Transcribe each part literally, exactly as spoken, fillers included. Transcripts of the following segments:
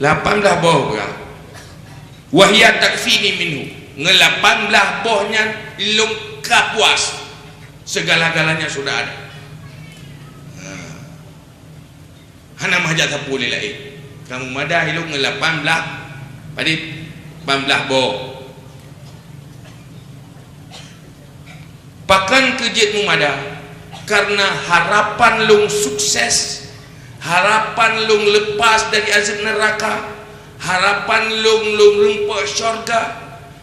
Lapan blaih boh peugah, "Wa hiya takfini minhu." Ngon lapan blaih boh nyan lôn ka puas, segala-galanya sudah ada. Ha. Hana meuhajat sapeue lé laén. Ka meumada ilôn ngon lapan blaih, padit, lapan blaih boh. Pakon keu jeuet meumada? Kareuna harapan lôn sukses, harapan lôn leupah dari azeueb neuraka, harapan lôn, lôn rumpok syurga,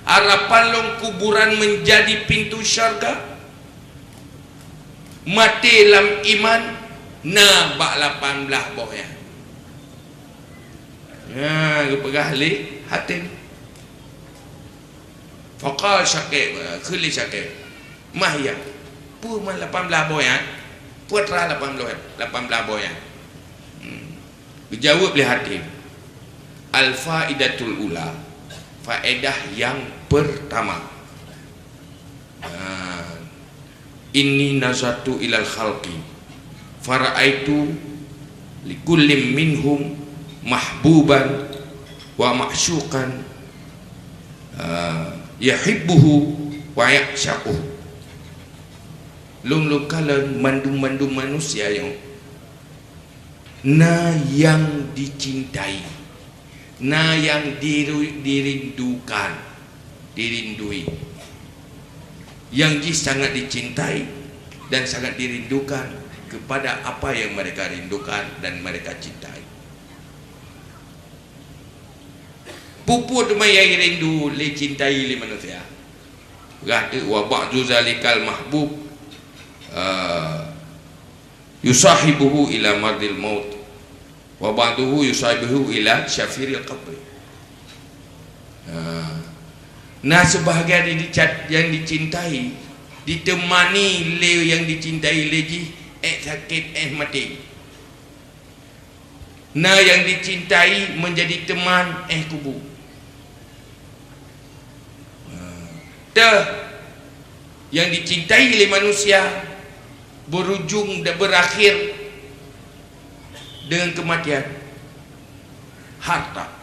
harapan lôn kuburan meunjadi pintoe syurga. Maté lam iman na bak lapan blaih boh nyan. Nya geupeugah lé Hatim. Faqala Syaqi, kheun lé Syaqi, "Ma hiya?" Peue man lapan blaih boh nyan? Peue atra lapan blaih, lapan blaih boh nyan? Hmm. Geujaweueb lé Hatim, "Al-faidatul ula," faedah nyang peurtama. Ha. "Inni nazartu ilal khalqi, fara'aitu likullin minhum mahbuban wa ma'syuqan, ah, yuhibbuhu wa ya'syaquhu." Lôn, lôn kalon mandum-mandum manusia nyoe na nyang dicintai, na nyang diru-, dirindukan, dirindui. Nyang jih sangat dicintai dan sangat dirindukan kepada apa yang mereka rindukan dan mereka cintai. Peue-peue teuma nyang jirindu lé, cintai lé manusia. Peugah teuk, "Wa ba'du zalikal mahbub, eh, yusahibuhu ila mardil maut, wa ba'duhu yusahibuhu ila syafiril qabri." Ha. Na seubahgian nyang dicat-, nyang dicintai, ditemani lé nyang dicintai lé jih, éh sakét, éh maté. Na nyang dicintai meunjadi teman, éh kubu. Teuh, nyang dicintai lé manusia beurujung dan beurakhir deungon keumatian. Harta.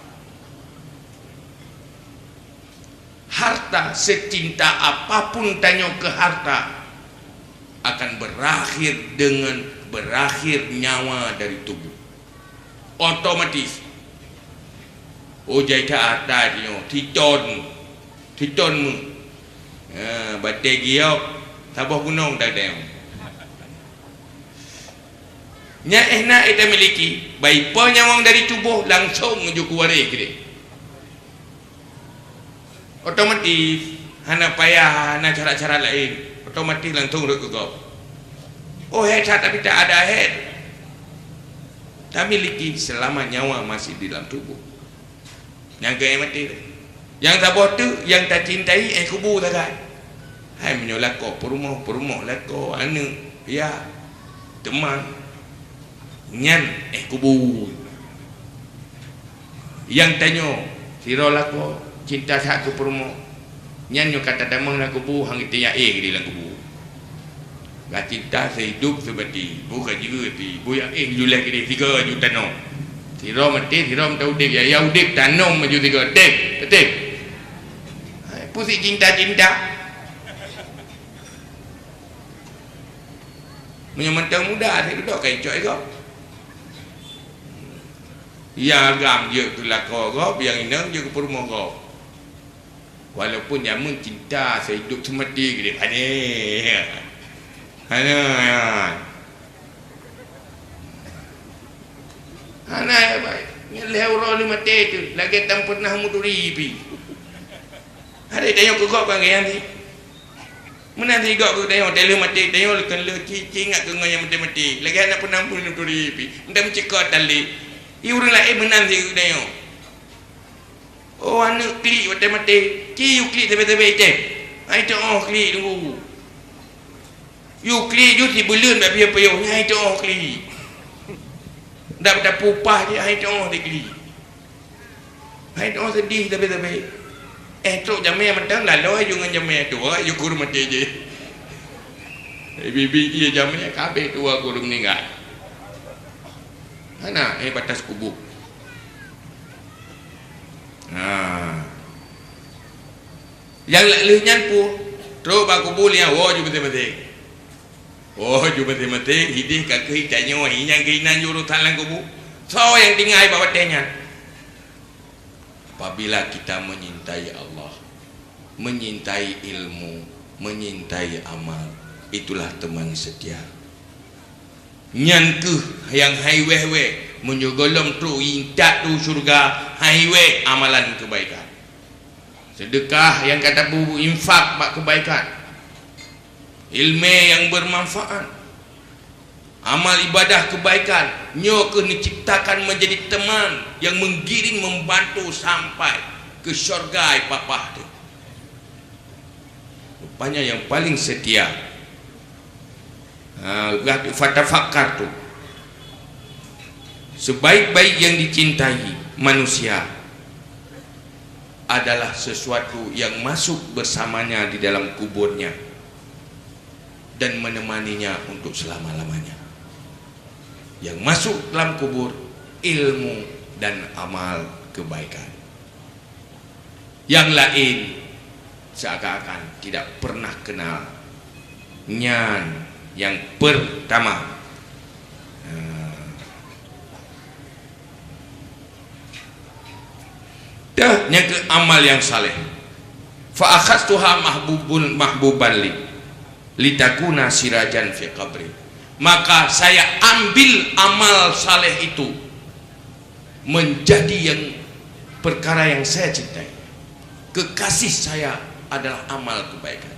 Harta, secinta apapun tanyoe keu harta, akan berakhir dengan berakhir nyawa dari tubuh. Otomatis. Oh, jai that harta tanyoe, siton, siton meuh. Ha, batée giok, saboh gunong that tanyoe. Nyan éh na éh tamiliki, bak ipo nyawöng dari tuboh langsong menuju keu waréh keudeh. Otomatis, hana payah, hana cara-cara laén, otomatis langsong rhot keu gob. Oh, hék that, tapi tak ada hék. Tamiliki selama nyawa masih di dalam tubuh. Nyang keu éh maté. Nyang saboh teuk nyang tacintai éh kubu sagai. Hai meunyoe lakoe peurumoh, peurumoh lakoe, aneuk, yah, teuma nyan éh kubu. Nyang tanyoe sidroe lakoe cinta that keu peurumoh, nyan nyoe ka tatamong lam kubu, hana geutanyoe éh di lam kubu. Ka cinta seuhidup seumati, bu ka jeuet pi, bu jak éh julai keudeh sigoe aju tanom. Sidroe maté, sidroe meuta udeb, ya, ya udeb tanom aju sigoe, teb, teb. Hai, peue si cinta-cinta. Meunyoe mantong muda, até keudok ka icok sigoe. Ya agam jeuet keu lakoe gob, nyang inong jeuet keu peurumoh gob. Walaupun jameun cinta seuhidup seumati keudeh. Hana. Hana. Hana, ya, baik. Nyan lhèe uroe lheueh maté teuh, lagèe tan peunah meuturi pih. Ada tanyoe keu gob kan gaya ni. Meunan sigoe keu tanyoe, lheueh maté tanyoe, lheueh, lheueh ci, ci ingat keu ngon nyang maté-maté. Lagèe hana peunah meuturi pih. Meunan meuceuko tali. I ureueng laén meunan sigoe keu tanyoe. Oh, aneuk klik watèe maté, ci yue klik sabe-sabe item. Hai teu'oh klik teungku. Yue klik ju sibeuleuen bak piôh-piôh, hai teu'oh klik. Dap tapupah jih, hai teu'oh diklik. Hai teu'oh seudeh sabe-sabe. Eh, trok jamèe mantong, laloe ju ngon jamèe tuha, ju kuru maté jih. Eh, bibi ié jamèe, ka abéh tuha kuru meuninggai. Hana, eh, batas kubu. Ha. Nyang lheueh nyan peue? Trok bak kubu liang, woe ju maté-maté. Woe ju maté-maté, hideh ka keuh tanyoe, nyang keuh inan ju urosan lam kubu. Soe nyang tinggai bak watèe nyan? Apabila kita menyintai Allah, menyintai ilmu, menyintai amal, itulah teman setia. Nyan keuh nyang hai wèh-wèh, meunyoe gohlom trok intat u syeuruga, hai wèh amalan keubaikan. Seudeukah nyang ka tabu infak bak keubaikan. Ilmè nyang bermanfaat. Amal ibadah keubaikan, nyoe keuh neuciptakan meujadi teman nyang menggiring, membantu sampai keu syeuruga i papah teuh. Rupanya nyang paling setia. Ha, fatafakkartu. Sebaik-baik yang dicintai manusia adalah sesuatu yang masuk bersamanya di dalam kuburnya dan menemaninya untuk selama-lamanya. Yang masuk dalam kubur, ilmu dan amal kebaikan. Yang lain seakan-akan tidak pernah kenal. Nyan yang pertama. Ha. Dah, nyang keu amal yang saleh. Fa akhadtuha mahbubun, mahbuban li, litakuna sirajan fi qabri. Maka saya ambil amal saleh itu menjadi yang, perkara yang saya cintai. Kekasih saya adalah amal kebaikan.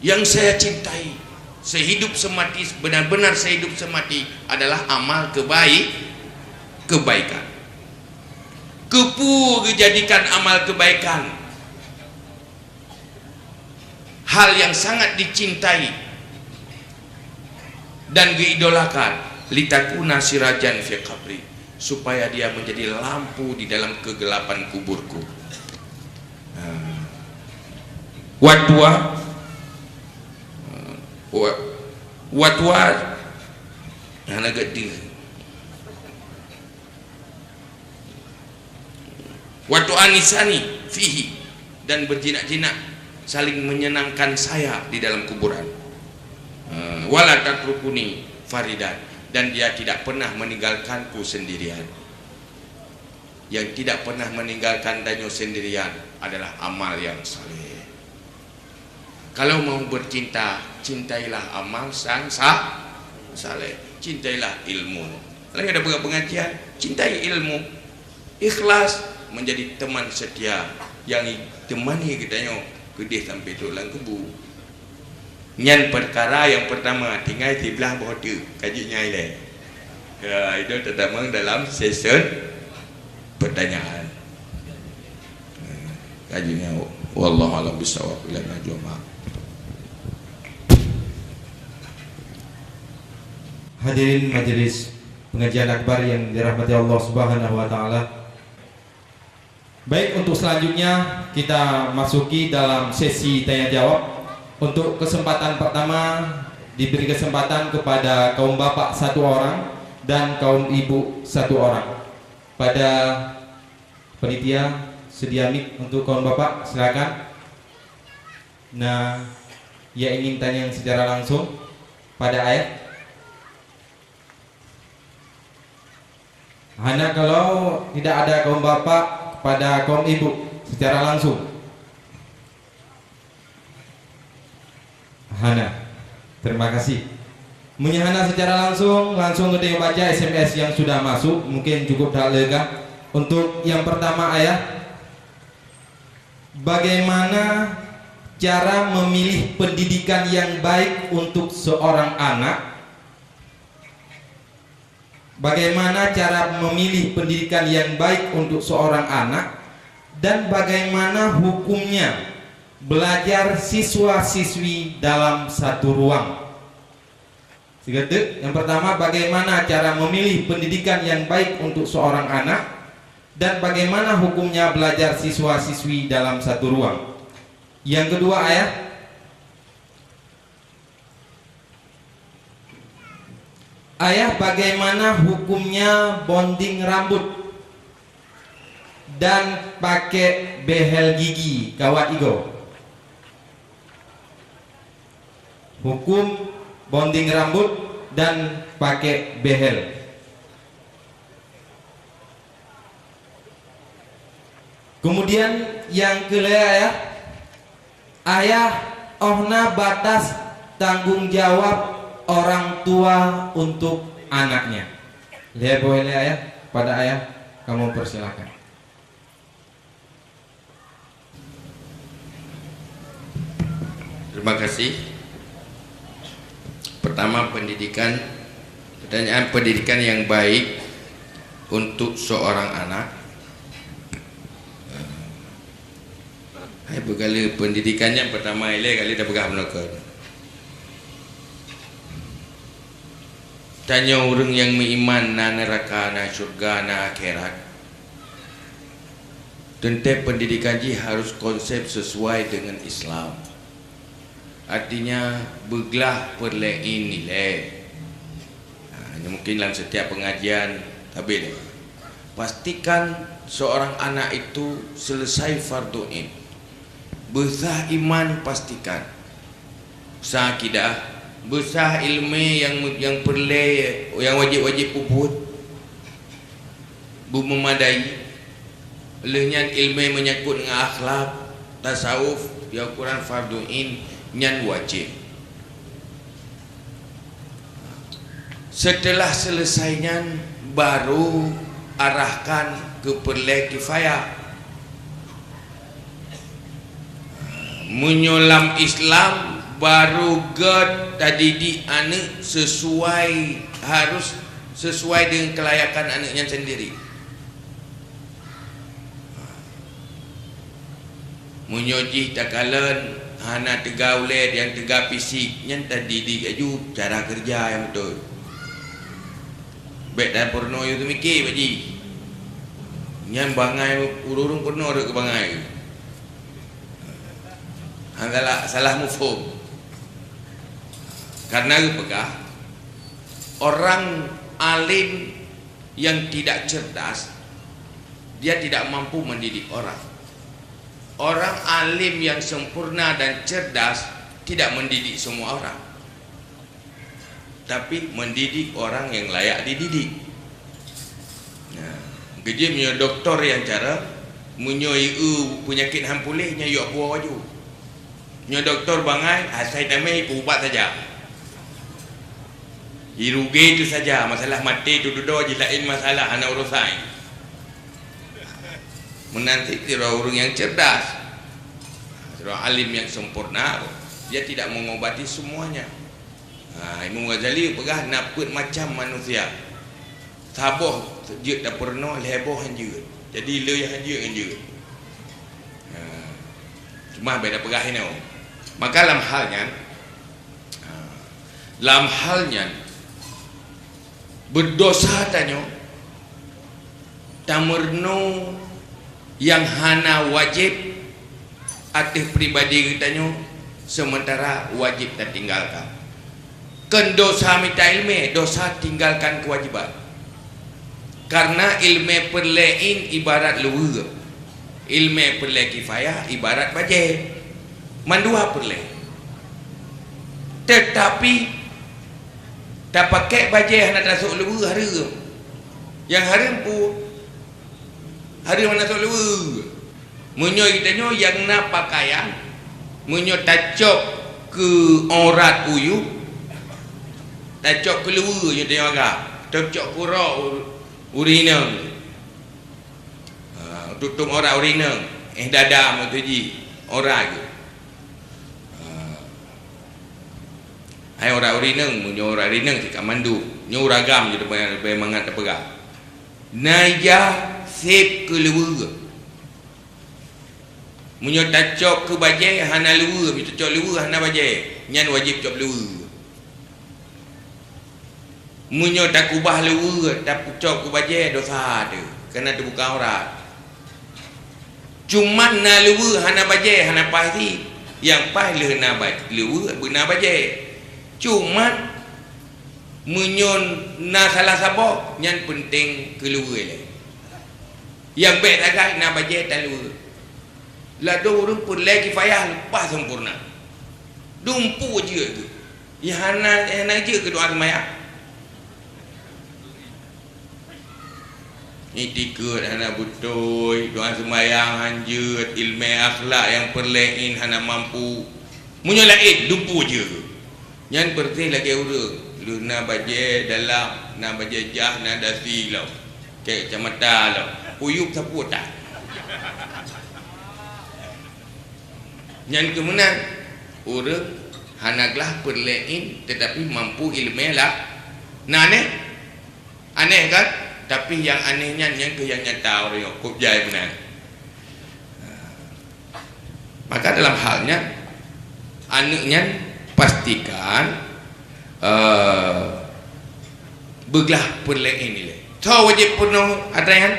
Yang saya cintai sehidup semati, benar-benar sehidup semati adalah amal kebaik-, kebaikan. Keupeue geujadikan amal kebaikan hal yang sangat dicintai dan geuidolakan, litakuna sirajan fi qabri, supaya dia menjadi lampu di dalam kegelapan kuburku. Ha. Watwa, wa-, watwa, hana geuti. Wa tu'anisani fihi, dan berjinak-jinak saling menyenangkan saya di dalam kuburan. Eh, wala tatrukuni faridan, dan dia tidak pernah meninggalkanku sendirian. Yang tidak pernah meninggalkan tanyoe sendirian adalah amal yang saleh. Kalau mau bercinta, cintailah amal sang sa-, saleh. Cintailah ilmu. Lagi ada buat pengajian, cintai ilmu. Ikhlas menjadi teman setia yang temani geutanyoe keudeh sampai trok lam kubu. Nyan perkara nyang pertama, tinggai siblah boh teuk, ka jeuet nyan ilèe. Ya, itu tetamong dalam sesi pertanyaan. Ka jeuet nyan, wallahu a'lam bishawab, ila najwa ma. Hadirin majelis pengajian akbar yang dirahmati Allah Subhanahu wa taala. Baik, untuk selanjutnya kita masuki dalam sesi tanya jawab. Untuk kesempatan pertama, diberi kesempatan kepada kaum bapak satu orang dan kaum ibu satu orang. Pada panitia, sedia mik untuk kaum bapak, silakan. Nah, yang ingin tanya secara langsung pada ayah. Hana, kalau tidak ada kaum bapak, kepada kaum ibu secara langsung. Hana. Terima kasih. Meunyo hana secara langsung, langsung geutanyoe baca S M S yang sudah masuk, mungkin cukup that lé kah. Untuk yang pertama, ayah, bagaimana cara memilih pendidikan yang baik untuk seorang anak? Bagaimana cara memilih pendidikan yang baik untuk seorang anak, dan bagaimana hukumnya belajar siswa-siswi dalam satu ruang? Sigoe teuk, yang pertama, bagaimana cara memilih pendidikan yang baik untuk seorang anak, dan bagaimana hukumnya belajar siswa-siswi dalam satu ruang? Yang kedua, ayah, Ayah, bagaimana hukumnya bonding rambut? dan pakai behel gigi, kawat igoe. Hukum bonding rambut dan pakai behel. Kemudian yang kelima, ayah, ayah, oh na batas tanggung jawab orang tua untuk anaknya. Lhèe boh ilèe, ayah, pada ayah, kamu persilakan. Terima kasih. Pertama, pendidikan, pertanyaan pendidikan yang baik untuk seorang anak. Hai, peugah lé pendidikan nyang pertama ilèe kali tapeugah bunoe kon. Tanyoe ureueng nyang meuiman na neuraka, na syurga, na akhirat. Teuntèe pendidikan jih harus konsep sesuai dengan Islam. Artinya, beuglah peureulèe ilèe. Ha, ini mungkin dalam setiap pengajian, tapi deh. Pastikan seorang anak itu selesai fardu ain. Beusah iman pastikan. Beusah akidah, beusah ileumèe nyang, nyang peureulèe, nyang wajéb-wajéb peubuet. Beumeumadai. Lheueh nyan ileumèe meunyangkot ngon akhlak, tasawuf, ya ukuran fardu ain, nyan wajéb. Setelah selesai nyan, baru arahkan keu peureulèe kifayah. Meunyoe lam Islam, baru gèt tadidik aneuk sesuai, harus sesuai dengan kelayakan aneuk nyan sendiri. Meunyoe jih takalon hana teuga ulèe nyang teuga fisik, nyan tadidik laju cara keureuja nyang beutôi. Bèk tapeurunoe yue teumiké bak jih. Nyan bangai, ureueng-ureueng peurunoe rhot keu bangai. Hana salah, salah muphom. Karena geupeugah, orang alim yang tidak cerdas, dia tidak mampu mendidik orang. Orang alim yang sempurna dan cerdas tidak mendidik semua orang, tapi mendidik orang yang layak dididik. Nah, geujeuet meunyoe doktor nyang cara, meunyoe ié peunyakét han puléh, nyan yue puwoe laju. Nyoe doktor bangai, asai tamè ipeuubat saja. Irugé tu saja, masalah maté tu dudoe jih laén masalah, hana urosan. Meunan cit sidroe ureueng nyang cerdas, sidroe alim nyang sempurna, dia tidak mengobati semuanya. Ha, Imam Ghazali peugah na peuet macam manusia. Saboh jeuet tapeurunoe, lhèe boh han jeuet. Jadi le nyang han jeuet ngon jeuet. Ha. Cuma beda peugah inoe. Maka lam hal nyan, ha, lam hal nyan, beudosa tanyoe tameurunoe nyang hana wajéb ateueh pribadi geutanyoe, seumeuntara wajéb tatinggalkan. Kon dosa mita ileumèe, dosa tinggalkan keuwajéban. Karena ileumèe peureulèe ain ibarat luweue, ileumèe peureulèe kifayah ibarat bajèe. Mandua peureulèe. Teutapi, tapakék bajèe hana tasôk luweue hareuem. Nyang hareuem peue? Hareuem hana sôk luweue. Meunyoe geutanyoe nyang na pakaian, meunyoe tacok keu aurat u yup, tacok keu luweue nyoe tanyoe agam, tacok keu uroe u-, ureueng inong. Ha, tutup aurat ureueng inong, eh, dada meutuji, aurat geuh. Ha. Hai aurat ureueng inong, meunyoe aurat ureueng inong cit ka mandum, nyoe ureueng agam jih leubèh, leubèh mangat tapeugah. Na ija sép keu luweue. Meunyoe tacok keu bajèe hana luweue, meunyoe tacok luweue hana bajèe, nyan wajéb cop luweue. Meunyoe takubah luweue, tapeucok keu bajèe, dosa teuh, kareuna teubuka aurat. Cuman na luweue hana bajèe, hana paih cit. Nyang paih lheueh na ba-, luweue, beuna bajèe. Cuman, meunyoe na salah saboh, nyan peunteng keu luweue lé. Nyang bèk sagai na bajèe taluweue. Ladôm ureueng peureulèe kifayah leupah sempurna. Dumpeue jeuet geuh. Nyang hana, nyang hana jeuet keu doa seumayang. Iktikeut hana beutôi, doa seumayang hanjeuet, ileumèe akhlak nyang peureulèe in hana mampu. Meunyoe laén, dumpeue jeuet geuh. Nyan peureulèe lagèe ureueng, lheueh na bajèe dalam, na bajèe jah, na dasi lom, kacamata lom, kuyup sapeue that. Nyan keuh meunan, ureueng hana glah peureulèe in, teutapi mampu ileumèe lah. Na aneh? Aneh kan? Tapi nyang aneh nyan, nyan keuh nyang nyata uroe nyoe, kôb jai meunan. Maka dalam hal nyan, aneuk nyan pastikan, eh, beuglah peureulèe in ilèe. Soe wajéb peurunoe atra nyan?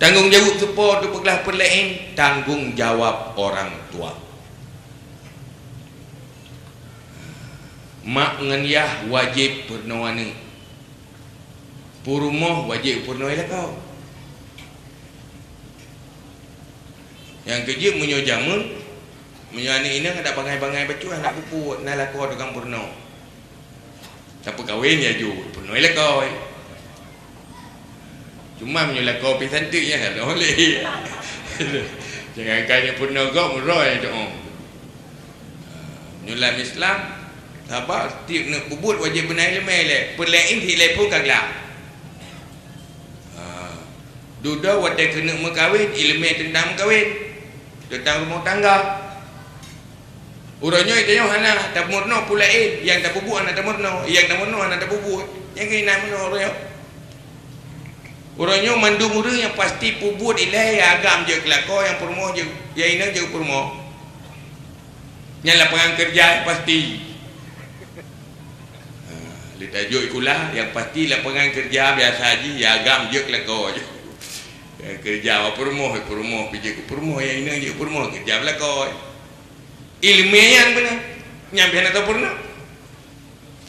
Tanggông jaweueb soe po teupeuglah peureulèe in? Tanggông jawab orang tua. Mak ngon yah wajéb peurunoe aneuk. Peurumoh wajéb peurunoe lakoe. Nyang keujeuet meunyoe jameun, meunyoe aneuk inong adak bangai-bangai bacut hana peubuet, na lakoe tukang peurunoe. Tapeukawen ya ju, peurunoe lakoe. Cuma meunyoe lakoe pih cantik nyan hana boleh. Jangankan nyang peurunoe gob, meurok nyang doa. Meunyoe lam Islam, saba tiep neuk peubuet wajéb beuna ileumèe ilèe, peureulèe in ilèe phon ka glah. Ha. Dudoe watèe keuneuk meukawen, ileumèe teuntang meukawen, teuntang rumoh tangga. Uroe nyoe tanyoe hana tameurunoe peue laén, nyang tapeubuet hana tameurunoe, nyang tameurunoe hana tapeubuet. Nyang keuh inan meurunoe uroe nyoe. Uroe nyoe mandum ureueng nyang pasti peubuet ilèe, nyang agam jeuet keu lakoe, nyang peurumoh jeuet, nyang inong jeuet peurumoh. Nyan lapangan keureuja nyang pasti. Ha, lé tajok sikula, nyang pasti lapangan keureuja biasa jih, nyang agam jeuet keu lakoe. Nyang keureuja bak peurumoh, peurumoh pih jeuet keu peurumoh, nyang inong jeuet keu peurumoh, keureuja bak lakoe. Ileumèe nyan beuna, nyan pih hana tapeurunoe.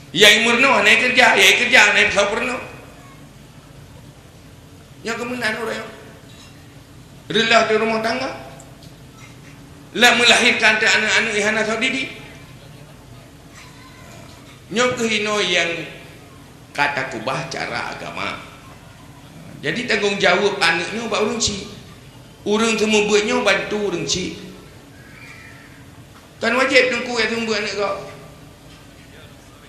Nyang meurunoe hana keureuja, nyang keureuja hana tapeurunoe. Nyoe keuh meunan ureueng. Reuloh di rumoh tangga. Lam meulahirkan teuh aneuk-aneuk nyang hana soe didik. Nyoe keuh inoe nyang ka takeubah cara agama. Jadi tanggông jaweueb aneuk nyoe bak ureueng chik. Ureueng seumeubeuet nyoe bantu ureueng chik. Kan wajéb teungku nyang seumeubeuet aneuk gob.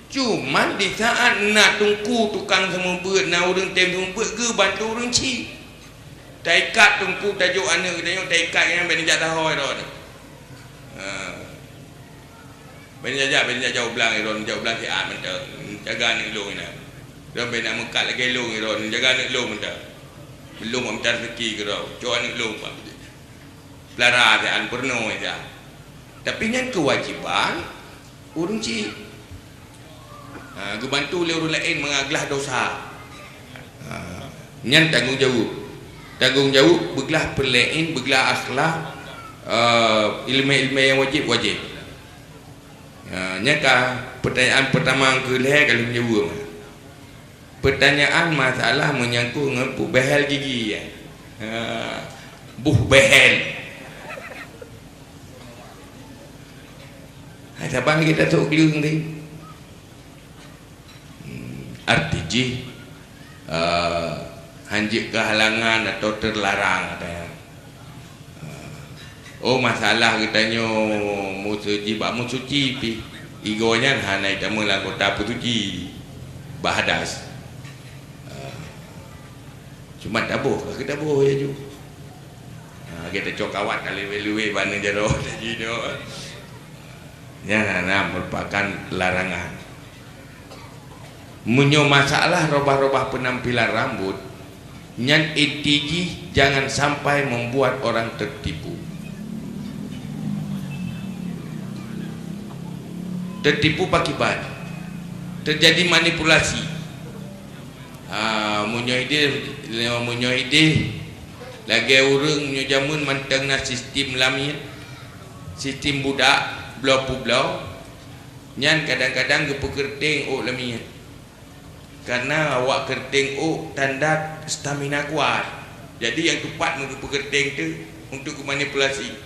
Cuman disaat na teungku tukang seumeubeuet, na ureueng tem seumeubeuet, geubantu ureueng chik. Taikat teungku tajok aneuk geutanyoe, taikat nyan bèk neujak saho droe. Ha. Bèk neujak, bèk neujak jak u blang droe, jak u blang siat mantong. Jaga aneuk lôn inan. Droe bèk neumeukat lagèe lôn droe, jaga aneuk lôn mantong. Lôn bak mita raseuki keudroe, cok aneuk lôn bak. Peulara siat, peurunoe siat. Tapi nyan keuwajiban ureueng chik. Ha, geubantu lé ureueng laén mangat glah dosa. Ha, nyan tanggông jaweueb. Tanggông jaweueb beuglah peureulèe in, beuglah akhlak, eh, ileumèe-ileumèe nyang wajéb, wajéb. Ha, nyan ka peutanyaan peutama nyang keu lhèe ka lheueh jaweueb. Peutanyaan masalah meunyangkot ngon peuet behel gigi, ya. Ha, boh behel. Hai saban kita sôk gleueng tadi. Hmm, arti jih, eh, hanjeuet keuhalangan atau teularang, katanya. Oh, masalah geutanyoe meusuci, bak meusuci pih. Igoe nyan hana itamong lam kota peusuci, bak hadas. Ah. Cuma taboh, ka taboh ya ju. Ah, kita cok kawat ka lewe-lewe bak aneuk jaroe tadi tu. Nyan hana merupakan larangan. Meunyoe masalah robah-robah peunampilan rambot, nyan inti jih jangan sampai membuat orang tertipu. Tertipu pakiban, terjadi manipulasi. Ha, meunyoe idéh, meunyoe idéh lagèe ureueng meunyoe jameun mantong na sistem lamiet, sistem budak, bloe peubloe, nyan kadang-kadang geupeukeureuténg ôk lamiet. Karena awak keureuténg ôk tanda stamina kuat. Jadi nyang teupat meugeupeugeuténg tu untuk manipulasi.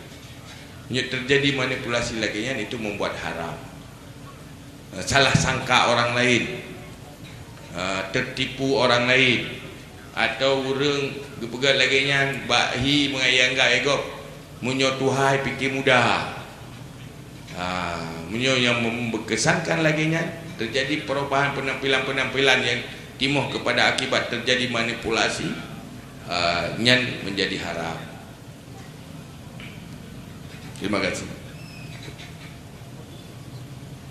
Nyoe terjadi manipulasi lagée nyan, itu membuat haram. Eh, salah sangka orang lain, eh, tertipu orang lain, atau ureuëng geupeugah lagée nyan bak hi meungayanggak gob, meunyoe tuha pike muda. Ah, meunyoe nyang mem-, meukesankan lagée nyan, terjadi perubahan penampilan-penampilan yang timoh kepada akibat terjadi manipulasi, ah, nyan menjadi haram. Terima kasih.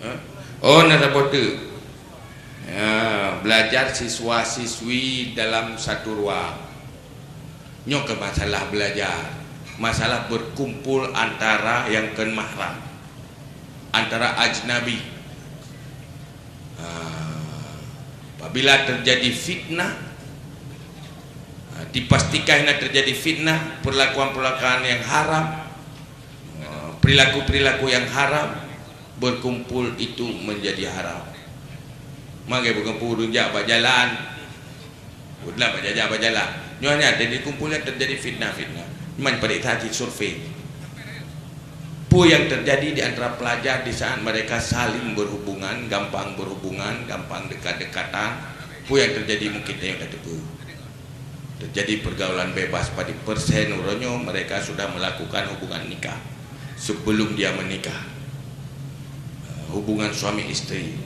Ha? Oh, na saboh teuk. Ya, belajar siswa-siswi dalam satu ruang. Nyoe ke masalah belajar, masalah berkumpul antara yang kon mahram, antara ajnabi. Ha, apabila terjadi fitnah, ha, dipastikan na terjadi fitnah, perlakuan-perlakuan yang haram, ha, perilaku-perilaku yang haram, berkumpul itu menjadi haram. Magai berkumpul ureuëng jak bak jalan, Udlah bak jaja bak jalan. Nyoe hanya jadi kumpul yang terjadi fitnah-fitnah. Nyoe pareksa cit survei. Peue yang terjadi di antara pelajar di saat mereka saling berhubungan, gampang berhubungan, gampang dekat-dekatan? Peue yang terjadi mungkin tanyoe tateupeue. Terjadi pergaulan bebas pada persen uroe nyoe mereka sudah melakukan hubungan nikah sebelum dia menikah. Eh, hubungan suami isteri,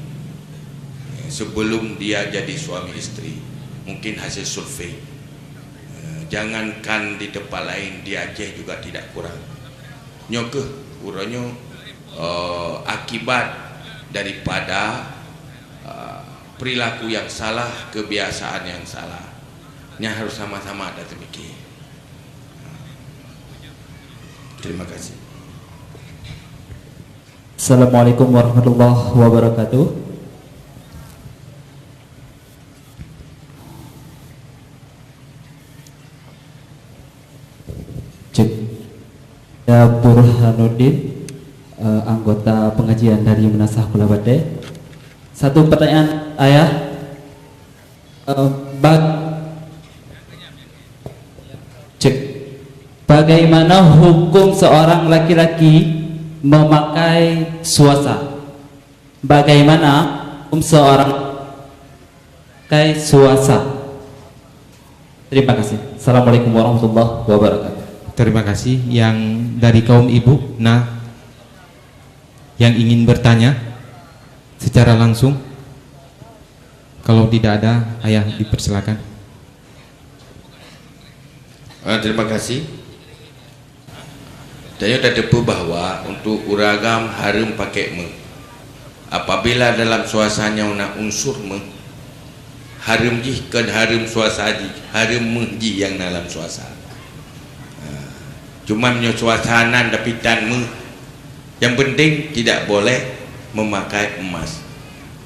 eh, sebelum dia jadi suami isteri, mungkin hasil survei. Eh, jangankan di tempat lain, di Aceh juga tidak kurang. Nyoe keuh uroe nyoe, eh, akibat daripada, eh, perilaku yang salah, kebiasaan yang salah. Nyan harus sama-sama kita mikir. Terima kasih. Assalamualaikum warahmatullahi wabarakatuh. Cek. Ya, Burhanuddin, eh, anggota pengajian dari Meunasah Kula Batée. Satu pertanyaan, Ayah. Eh, bag-, cek. Bagaimana hukum seorang laki-laki memakai suasa? Bagaimana hukum seorang memakai suasa? Terima kasih. Assalamualaikum warahmatullahi wabarakatuh. Terima kasih. Yang dari kaum ibu, nah, yang ingin bertanya secara langsung? Kalau tidak ada, Ayah dipersilakan. Ah, terima kasih. Tanyoe tateupeue bahwa untuk ureuëng agam hareuem pakai méuh. Apabila dalam suasa nyoe na unsur méuh, hareuem jih kon hareuem suasa jih, hareuem méuh jih nyang na lam suasa. Ha, cuma meunyoe suasa nan tapi tan méuh, yang penting tidak boleh memakai emas.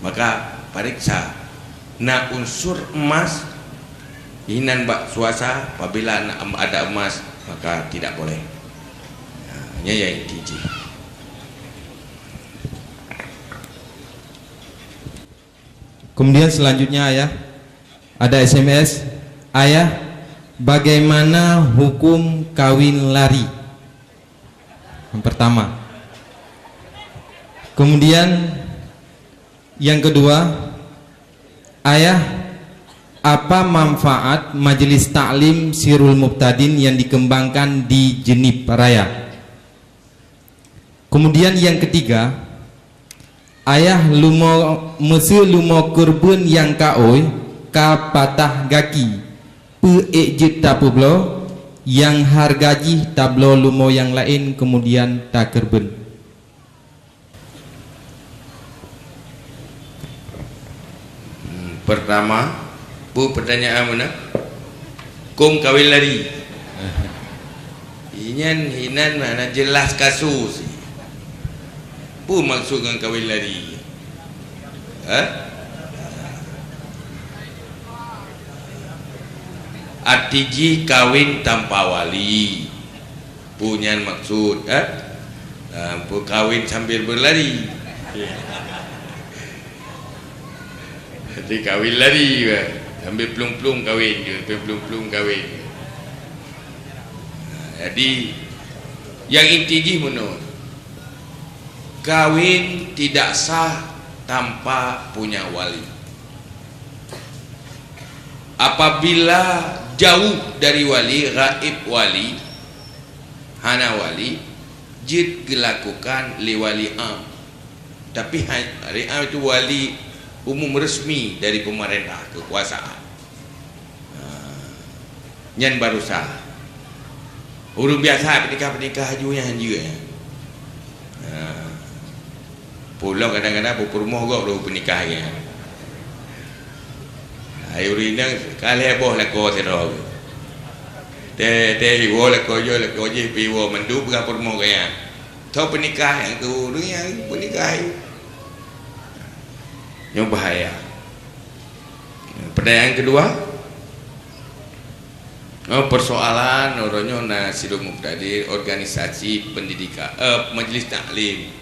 Maka pareksa na unsur emas inan bak suasa, apabila na em-, ada emas, maka tidak boleh. Ha, nyan nyang inti jih. Kemudian selanjutnya, Ayah, ada S M S, "Ayah, bagaimana hukum kawin lari?" Yang pertama. Kemudian yang kedua, "Ayah, apa manfaat Majelis Taklim Sirul Mubtadin yang dikembangkan di Jeunib Raya?" Kemudian yang ketiga, "Ayah, lumo, meuseu lumo keureubeuen nyang ka ôi ka patah gaki, peue ék jeuet tapeubloe nyang hareuga jih tabloe lumo nyang laén keumudian takeureubeuen?" Hmm, pertama, peue pertanyaan meunan? Hukum kawin lari. Inyan hinan mana jelas kasus. Peue maksud ngon kawin lari? Ha? Arti jih kawin tanpa wali. Peue nyan maksud, eh? Ah, peue kawin sambil berlari. Jadi kawin lari, bah. Sambil plueng-plueng kawin je, sambil plueng-plueng kawin. Jadi, nyang inti jih meunoe, kawin tidak sah tanpa punya wali. Apabila jauh dari wali, gaib wali, hana wali, jeuet geulakukan lé wali am. Tapi ha-, wali am itu wali umum resmi dari pemerintah, kekuasaan. Ha, nyan baru sah. Ureuëng biasa peunikah-peunikah aju nyan hanjeuet nyan. Ha. Pulo kadang-kadang peurumoh gob lom peunikah nyan. Hai ureuëng inong ka lhée boh lakoe sidroe. Tée, tée iwoe lakoe jih, lakoe jih pih iwoe mandum peugah peurumoh gaya. Tho peunikah nyang keu ureuëng nyang peunikah nyoe. Nyoe bahaya. Pertanyaan kedua, oh, persoalan uroe nyoe na sidroe mubtadi organisasi pendidikan, eh, majlis taklim.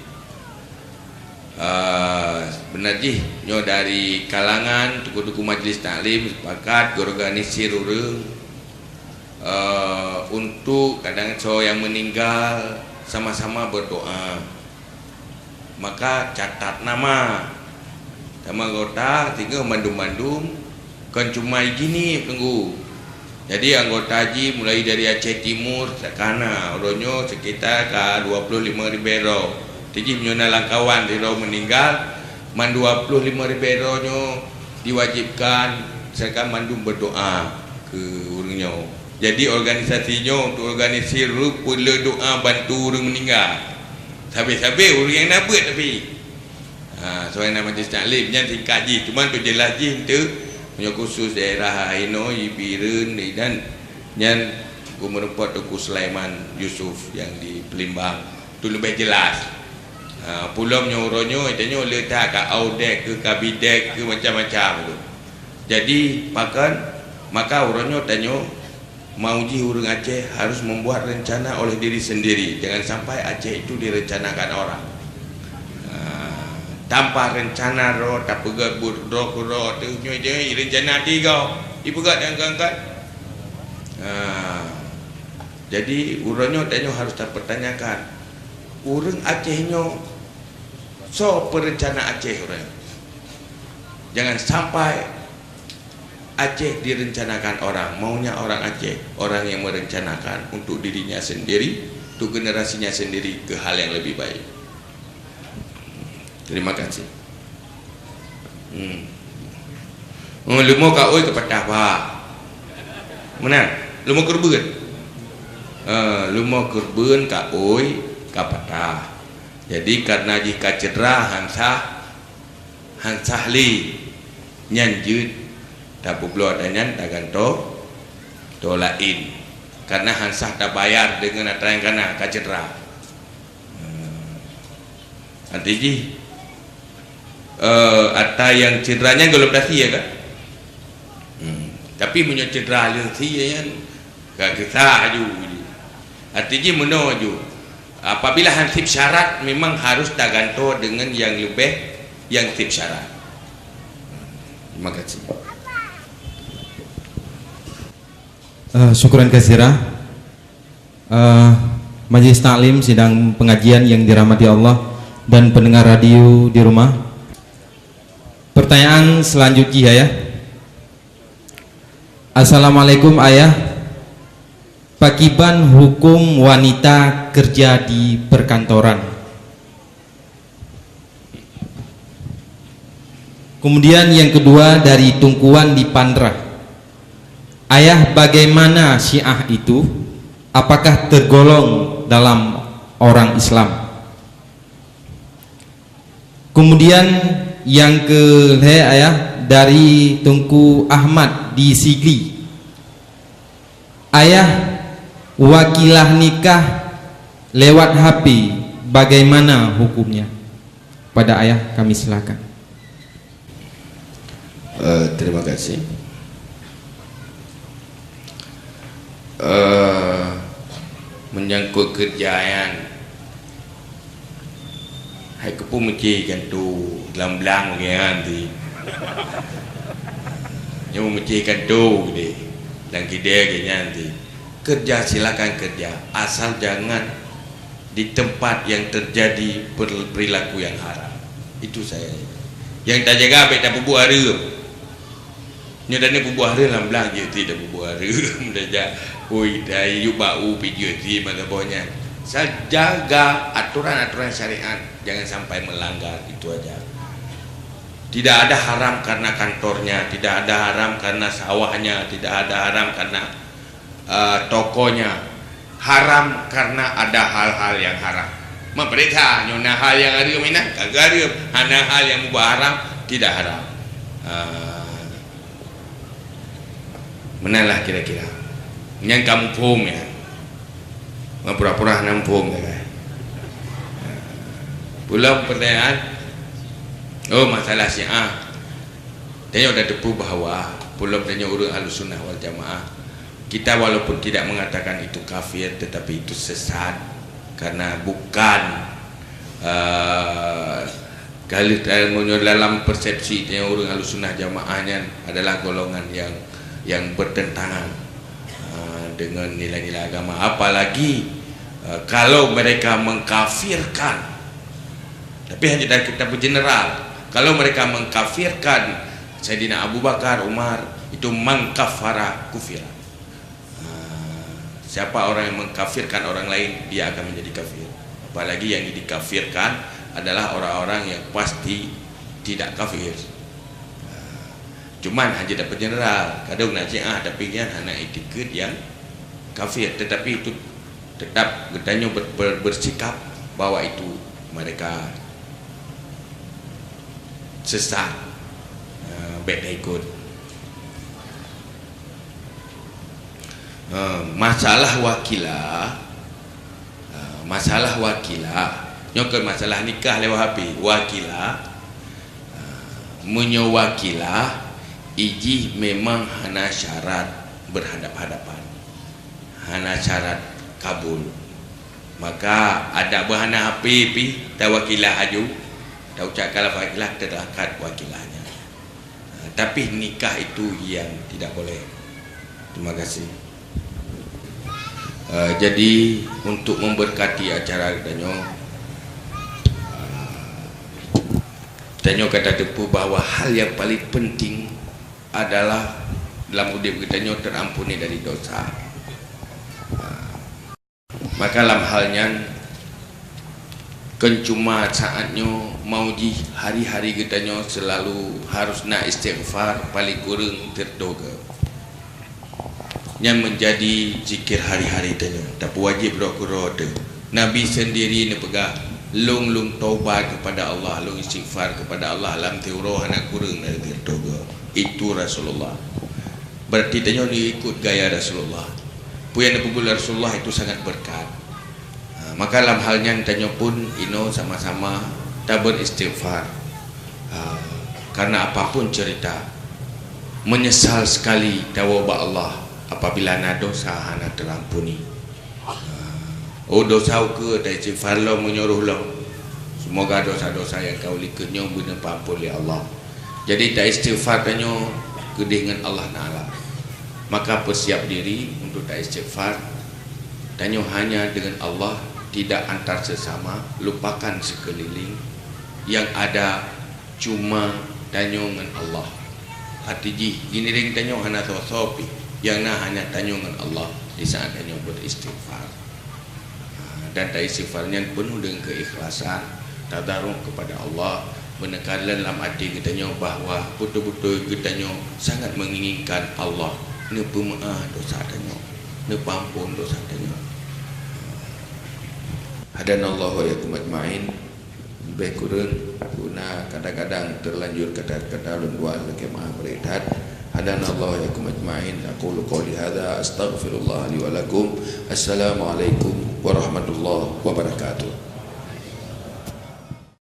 Eh, beuna jih nyoe dari kalangan tuku-tuku majlis taklim sepakat geuorganisir ureuëng, eh, untuk kadang soe nyang meuninggal sama-sama berdoa. Maka catat nama. Sama anggota singoh mandum-mandum kon cuma jih nyoe teunggu. Jadi anggota jih mulai dari Aceh Timur sakana uroe nyoe sekitar ka dua puluh lima ribée droe. Tijih meunyoe na lam kawan sidroe meuninggal, man dua puluh lima ribée droe nyoe diwajibkan serta mandum berdoa keu ureuëng nyoe. Jadi organisasi nyoe untuk organisir rupa le doa bantu ureuëng meuninggal. Sabe-sabe ureuëng nyang na beuet tapi. Ha, soe na majlis taklim nyan singkat jih, cuma untuk jeulaih jih enteuk meunyoe khusus daerah inoe, Ibireuen, Idan, nyan geumeureumpok Teungku Sulaiman Yusuf nyang di Peulimbang. Tu leubeh jeulaih. Ha, pulom nyoe uroe nyoe, tanyoe le that ka Audek keu, ka Bidek keu, macam-macam tu. Jadi, pakon, maka uroe nyoe tanyoe mau jih ureuëng Aceh harus membuat rencana oleh diri sendiri. Jangan sampai Aceh itu direncanakan orang. Ha, tanpa rencana droe, tapeugét buet droe keudroe teuh nyoe, nyoe rencana tiga. Ipeugét nyang keungkat. Ha, jadi uroe nyoe tanyoe harus tapertanyakan. Ureuëng Aceh nyoe soe peurencana Aceh uroe nyoe? Jangan sampai Aceh direncanakan orang, maunya orang Aceh, orang yang merencanakan untuk dirinya sendiri, untuk generasinya sendiri ke hal yang lebih baik. Terima kasih. Hmm. Oh, leumo ka oi ka patah bah. Meunan, leumo keureubeuen. Eh, leumo keureubeuen ka oi ka patah. Jadi karena jih ka cedera han sah, han sah lé, nyan jeuet tapeubloe atra nyan tagantoe toe laén. Karena han sah tabayar deungon atra nyang kana ka cedera. Hmm. Arti jih, eh, atra nyang cedera nyan gohlom tasie kan? Hmm. Tapi meunyoe cedera lheueh sie nyan, ka geusah aju. Arti jih meunoe aju. Apabila han seb syarat, memang harus tagantoe deungon nyang leubeh nyang seb syarat. Terima kasih. Eh, syukran katsira. Eh, Majelis Taklim sidang pengajian yang dirahmati Allah dan pendengar radio di rumah. Pertanyaan selanjutnya, Ayah. Assalamualaikum, Ayah. Pakiban hukum wanita kerja di perkantoran? Kemudian yang kedua dari Tungkuan di Pandrah. Ayah, bagaimana Syiah itu? Apakah tergolong dalam orang Islam? Kemudian yang kelhée, Ayah, dari Teungku Ahmad di Sigli. Ayah, wakilah nikah lewat H P, bagaimana hukumnya? Pada Ayah kami silakan. Eh, terima kasih. Eh, menyangkut kerja nyan, hai keupeue meucé kanto lam blang lagée nyan ti. Nyoe meucé kanto deh, lam kidée lagée nyan ti. Kerja, silakan kerja, asal jangan di tempat yang terjadi per-, perilaku yang haram. Itu saya. Nyang tajaga bèk tapeubuet hareuem. Nyoe dan peubuet hareuem lam blang jeuet cit tapeubuet hareuem. Tajak, oi, dai yub bak u pih jeuet cit mata boh nyan. Asal jaga aturan-aturan syariat, jangan sampai melanggar, itu aja. Tidak ada haram karena kantornya, tidak ada haram karena sawahnya, tidak ada haram karena eh, tokonya. Haram karena ada hal-hal yang haram. Memerintah nyoe na hal nyang hareuem inan, ka hareuem. Hana hal nyang mubaharam, tidak haram. Eh, meunan lah kira-kira. Nyang ka muphom ya. Pura-pura hana muphom ya kan? Pulang pertanyaan. Oh, masalah Syiah. Tanyoe tateupeue bahwa pulang tanyoe ureuëng Ahlussunnah wal Jamaah. Kita walaupun tidak mengatakan itu kafir, tetapi itu sesat karena bukan, eh, kalau, eh, meunyoe dalam persepsi tanyoe ureuëng Ahlussunnah Jamaah nyan adalah golongan yang, yang bertentangan, eh, dengan nilai-nilai agama. Apalagi, eh, kalau mereka mengkafirkan, tapi hanya dari kitab general. Kalau mereka mengkafirkan Saidina Abu Bakar, Umar, itu man kafara kufira. Ah, siapa orang yang mengkafirkan orang lain, dia akan menjadi kafir. Apalagi yang dikafirkan adalah orang-orang yang pasti tidak kafir. Ah, cuman hanya dapat general, kadang nak Syiah, tapi nyan hana itikad yang kafir, tetapi itu tetap geutanyoe ber-, ber-, bersikap bahwa itu mereka sesat, eh, bèk taikut. Eh, masalah wakilah, eh, masalah wakilah, nyoe kon masalah nikah lé Wahabi. Wakilah, eh, meunyoe wakilah, ijih memang hana syarat berhadap-hadapan, hana syarat kabul. Maka adak beuhana hapé pih, tawakilah aju, taucapkan lafaz wakilah, teulakkat wakilah nyan. Ha, tapi nikah itu yang tidak boleh. Terima kasih. Eh, jadi, untuk memberkati acara geutanyoe, eh, tanyoe ka tateupeue bahwa hal yang paling penting adalah dalam udép geutanyoe terampuni dari dosa. Ha. Maka lam hal nyan, kon cuma saat nyoe, mau jih hari-hari geutanyoe selalu harus na istighfar paling kureueng siratoh goe. Nyan menjadi zikir hari-hari tanyoe, tapeuwajéb droe keudroe teuh. Nabi sendiri neupeugah, "Lôn, lôn taubat kepada Allah, lôn istighfar kepada Allah lam siuroe hana kureueng dari siratoh goe." Itu Rasulullah. Berarti tanyoe neuikut gaya Rasulullah. Peue nyang neupeubuet lé Rasulullah itu sangat berkat. Ha, maka lam hal nyan tanyoe pun inoe sama-sama taberistighfar. Ha, karena apapun cerita, menyesal sekali tawoe bak Allah apabila na dosa hana terampuni. Oh, dosa ukeue, taistighfar lom meunyoe roh lom. Semoga dosa-dosa nyang ka ulikot nyoe beuneupampon lé Allah. Jadi, taistighfar tanyoe keudeh ngon Allah Taala. Maka, peusiap diri untuk taistighfar. Tanyoe hanya dengan Allah, tidak antar sesama, lupakan sekeliling. Yang ada cuma tanyoe ngon Allah. Arti jih, giniring tanyoe hana soe-soe pih, nyang na hanya tanyoe ngon Allah di saat tanyoe beristighfar. Ha, dan taistighfar nyan penuh dengan keikhlasan, tadarruj kepada Allah, meuneukannlon lam até geutanyoe bahwa beutôi-beutôi geutanyoe sangat menginginkan Allah neupeumeu'ah dosa tanyoe, neupeuampon dosa tanyoe. Hadanallahu wa iyyakum ajma'in. Lebih kurang, guna kadang-kadang terlanjur kata-kata lôn dua lakée maaf beureukat. Hadanallahu wa iyyakum ajma'in. Aqulu qouli hadza astaghfirullah li wa lakum. Assalamualaikum warahmatullahi wabarakatuh.